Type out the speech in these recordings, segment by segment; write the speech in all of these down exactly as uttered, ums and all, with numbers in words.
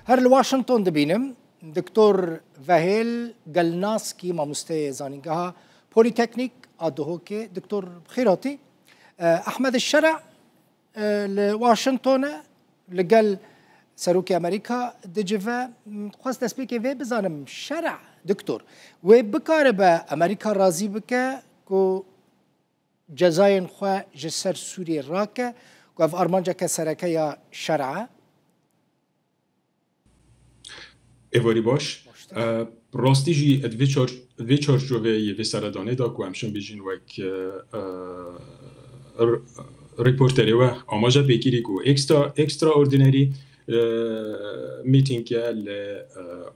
Her li Washington dibînim, Doktor Vehêl Gelnaskî, mamosteyê zanîngeha Polîteknîk a Duhokê. Doktor, bi xêr hatî. Eh, Ehmed Şera, eh, li Washington e, li gel Serokê Amerîka dicive. Xwest destpêkê vê bizanim, Şera, Doktor, wê bikaribe Amerîka razî bike ku cezayên xwe ji ser Sûriyê rake, ku ev armanceke sereke ya Şera e? Êvarî baş. Baş. E, rastî jî di vê çar-, vê çarçoveyê yê vê seredanê de ku em şin bêjin wek, e, e, r-, reporterê we amaje pêkirî ku extra, extraordinary, e, meeting e li, e,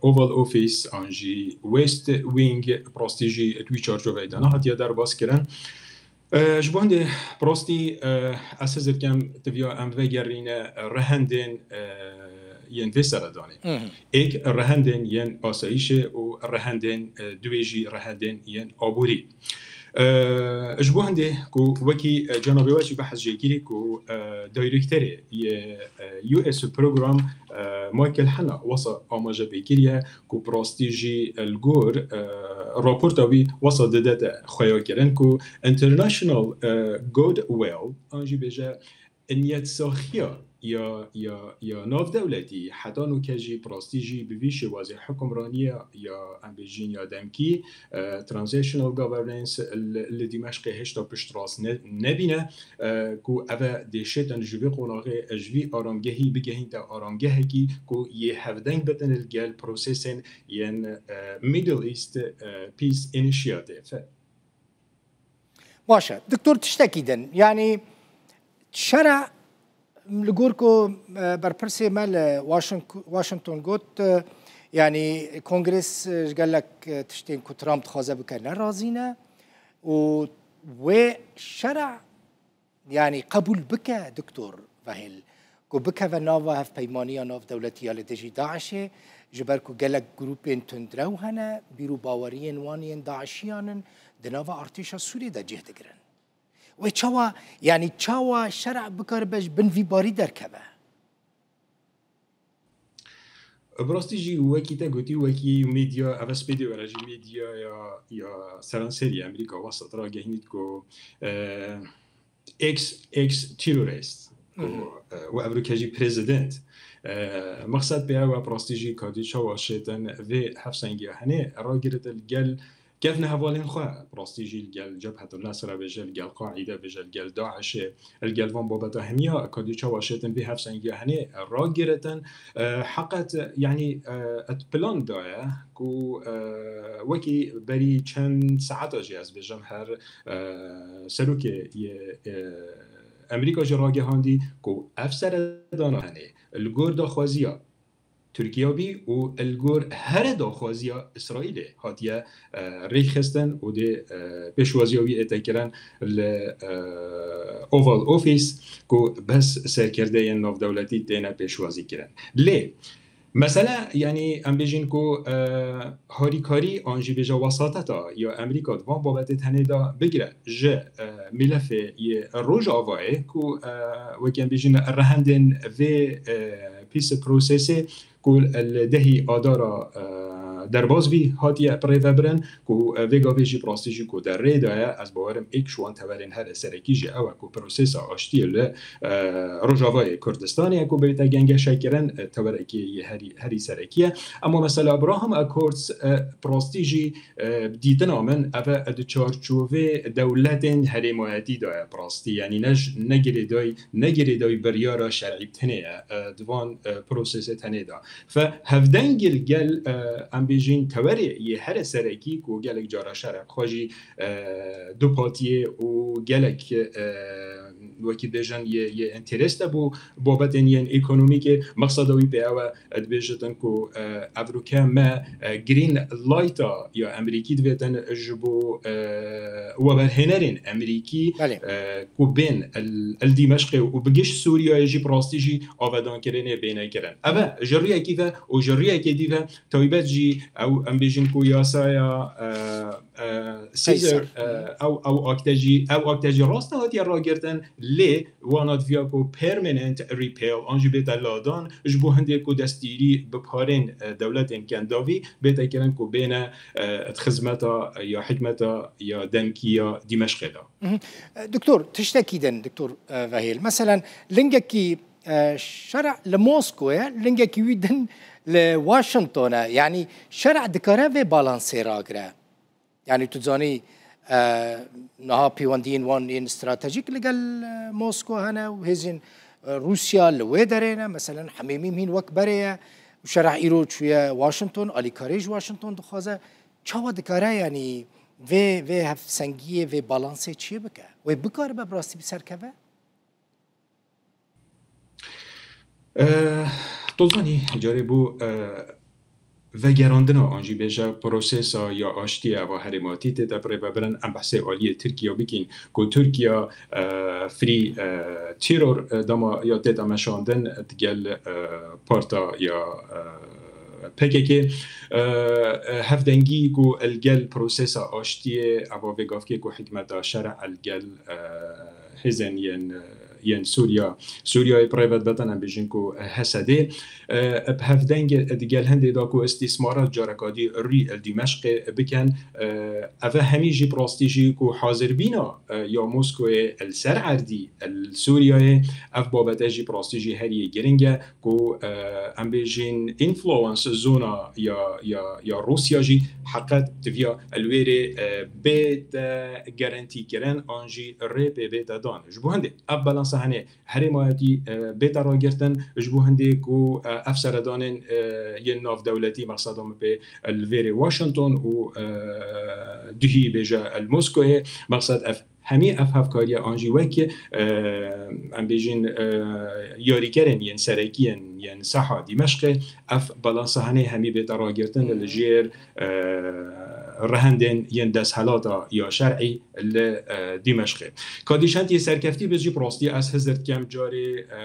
Oval Office an jî West Wing, rastî jî di wî çarçoveyê de nehatiye derbas kirin. E, ji bo hindê rastî, e, ez hizir dikim tiviya em vegerîne rehendên, e, yên vê seredanê. Hı hı. Êk rehendên yên asayîşê û rehendên, e, duwê jî rehendên yên aborî. E, ji bo hindê ku wekî, e, cenabê we jî behs jê kirî ku, e, dayrekterê yê, e, U S program, e, Michael Hanna wesa amaje pê kiriye ku bi rastî jî li gor, e, raporta wî wesa didete xweyakirin ku international, e, goodwill, an jî bêje niyetsaxiya ya, ya, ya navdewletî heta nûke jî bi rastî jî bi vî şêwazê hukimraniya ya em bêjin ya demkî, e, transitional governance li, li Dîmeşqê hêşta piştrast ne-, nebîne, e, ku ev e dê şêtin ji vê qonaxê, e, ji vî aramgehî bigehînte aramgehekî ku yê hevdeng bitin li gel prosesên yên, e, Middle East, e, Peace Initiative. Baş e. Doktor, tiştekî din. Yanî Şera, li gor ku, e, berpirsê me li Washing-, Washington got, e, yanî Kongres, e, ji gelek, e, tiştên ku Trump dixwaze bike ne razî ne û wê Şera, yanî qebûl bike, Doktor Vehêl, ku bikeve nava hevpeymaniya navdewletî ya li dijî DAIŞê, ji ber ku gelek grûpên tundrew hene, bîr û baweriyên wan yên DAIŞiyan in, di nava artêşa Sûriyê de cih digirin. Wê çawa, yanî çawa Şera bikaribe ji bin vî barî derkeve? Bi rastî jî wekî te gotî, wekî medya, ev spêdê were jî medya ya, ya seranserî Amerîka wesat ragehînît ku, e, ex, ex terrorist, ku, Hı hı. e, û evroke jî prezident. E, mexsed pê ew e, bi rastî jî kadî çawa şêtin vê hevsengiya henê ragirîtin gel kevne hevalên xwe, bi rastî jî li gel Cebhetul Nesre bêje, li gel Qaîde bêje, li gel DAIŞê, li gel van babeta hemiya kadî çawa şêtin vê hevsengiya henê ragirîtin. E, heqet, yanî, e, et plan daye ku, e, wekî berî çend saeta jî ez bêjim her, e, serokê yê, e, Amerîka jî ragihandî ku ev seredana henê li gor daxwaziya Tirkiye bî û li gor here daxwaziya Îsraîlê hatiye, e, rêkxistin û dê, e, pêşwaziya wî ête kirin li, e, Oval Office ku bes serkirdeyên navdewletî têne pêşwazî kirin. Lê mesele, yanî em bêjin ku, e, harîkarî an jî bêje wesateta ya Amerîka di van babetê tenê de bigire ji, e, mîlefê yê Rojavayê ku, e, wekî em bêjin rehendên vê, e, pîs prosesê ku li dehî Adara, e, derbas bî, hatiye birêvebirin ku, e, vê gavê jî bi rastî jî ku di rê de ye, ez bawerim êk ji wan tewerên herê serekî jî ew e ku prosesa aştiyê li, e, Rojavayê Kurdistanê ye ku bête gengeşekirin, e, tewerekî yê herî, herî serekî ye. Ema mesela Abraham Accords, e, bi rastî jî, e, bi dîtina min, ev e di çarçovê dewletên herêmayetî de ye bi rastî. Yanî ne ji, ne girêdayî, ne girêdayî biryara şerî tenê ye, e, di van, e, prosesê tenê de. Fe hevdengî li gel, e, em bêjin tewerê yê here serekî ku gelek cara şerek xwe jî, e, dupatiyê û gelek, e, wekî bêjin yê, yê enterês de bû babetên yên ekonomîkê. Mexseda wî pê ew e, dibêjitin ku, e, evroke me, e, green light-a ya Amerîkî divêtin ji bo, e, weberhênerên Amerîkî, Belê. e, ku bên li, li Dîmeşqê û bi giş Sûriyeyê jî bi rastî jî avedankirinê bêne kirin. Ev e ji rûyekî ve û ji rûyekê dî ve taybet jî ew em bêjin ku yasaya, e, e, Caesar, Caesar. e, ew, ew akte jî, ew akte jî rast hatiye ragirtin, Lê wana diviya ku permanent repeal an jî bête ladan, ji bo hindê ku destgîrî bi parên, e, dewletên kendavî bête kirin ku bêne, e, di xizmeta ya hikmeta ya demkî ya Dîmeşqê de. Mhm. E, Doktor, tiştekî din, Doktor, e, Vehêl. Meselen, lingekî, e, şer'a li Moskow ye, lingekî wî din li Washington e. Yanî şer'a dikare vê balansê ragire. Yanî tu zanî, e, niha pêwendiyên wan yên stratejîk li gel, e, Moskow hene û hêzên, e, Rûsya li wê derê ne. Meselen, Hemêmî hîn wek berê ye û şer'a îro çûye Washington, alîkarî ji Washington dixwaze. Çawa dikare, yanî vê, vê hevsengiyê, vê balansê çiyê bike? Wê bikaribe bi rastî bi ser keve? Eh, tu zanî, carê bû, eh, vegerandina an jî bêje prosesa ya aştiyê eva herêmatî tête birêvebirin. Em behsê aliyê Tirkiye bikîn ku Tirkiye, eh, free, eh, terror, eh, dema ya tête meşandin digel, eh, parta ya, eh, P K K. Eh, eh, hevdengî ku li gel prosesa aştiyê eva vê gavkê ku hikmeta şer'a li gel, eh, hêzên yên, yên Sûriya, Sûriyayê bi rê ve dibetin, em bêjin ku H S D, eh, bi hevdeng digel hindê da ku îstîsmarat careka dî rû li Dîmeşqê bikin, eh, ev e hemî jî bi rastî jî ku hazirbîna, eh, ya Moskoyê li ser erdî li Sûriyayê, ev babete jî bi rastî jî herî giring e ku, eh, em bêjin influence zona ya, ya, ya Rûsya jî heqet diviya li wê rê, eh, bête garantî kirin an jî rê pê bête dan. Ji bo hindê ev balansa hene herêmayetî, e, bête ragirtin, ji bo hindê ku, e, ev seredanên, e, yên navdewletî, mexseda min pê li vêrê Washington û, e, duhî bêje li Moskoyê, mexsed ev hemî ev hevkariye an jî wek, e, em bêjin, e, yarîkerên yên serekî yên, yên seha Dîmeşqê, ev balansa hene hemî bête ragirtin li jêr, e, rehendên yên desthilata ya şer'î li, e, Dîmeşqê. Kadî çend yê serkeftî bi jî bi rastî ez hizir dikem carê, e,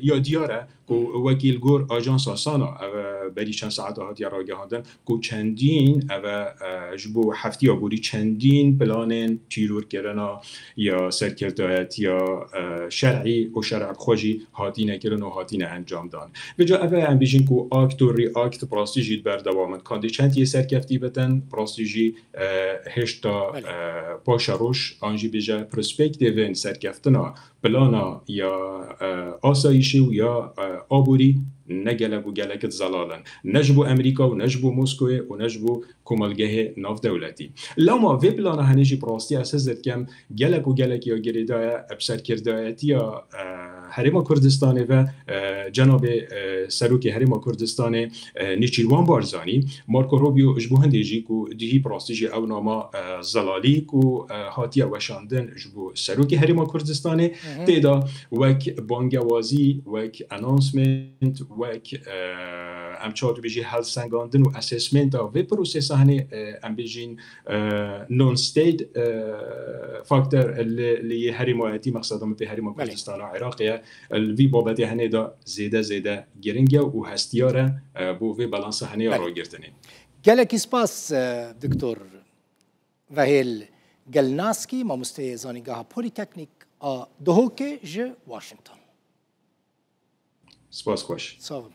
ya diyar e ku wekî li gor ajansa Sana ev, e, berî çend saeta hatiye ragihandin ku çendîn ev, e, e, ji bo heftiya borî çendîn planên tîrorkirina ya serkirdayetiya, e, şer'î û şer'a bi xwe jî hatîne kirin û hatîne encamdan. Vêca ev e em bêjin ku akt û react bi rastî jî berdewam in. Kandî çend yê serkeftî bitin, bi rastî jî, e, hêşta, Belê. e, paşeroj an jî bêje perspektîvên serkeftina plana ya, e, asayîşê û ya, e, aborî ne gelek û gelek zelal in. Ne ji bo Amerîka û ne ji bo Moskoyê û ne ji bo komelgehê navdewletî. Lewma vê plana henê jî bi rastî ez hizir dikem gelek û gelek ya girêdayî ye bi serkirdayetiya, e, Herêma Kurdistanê ve, e, cenabê, e, Serokê Herêma Kurdistanê, e, Nêçîrvan Barzanî, Marco Rubio ji bo hindê jî ku dihî bi rastî jî ew nama, e, zelalî ku, e, hatiye weşandin ji bo Serokê Herêma Kurdistanê, Hı hı. tê de wek bangewazî, wek announcement, wek, e, em çawa dibêjî helsengandin û assessmenta vê prosesa henê, e, em bêjîn, e, non-state, e, factor li, li yê herêmayetî, mexseda min pê Herêma Belê. Kurdistana Iraqê ye, li vî babetê henê de zêde zêde giring e û hestiyar e, e, bo vê balansa henê ya Belê. ragirtinê. Gelekî spas, e, Doktor Vehêl Gelnaskî, mamosteyê Zanîngeha Polîteknîk a Duhokê ji Washington. Spas xweş. Sağ olun.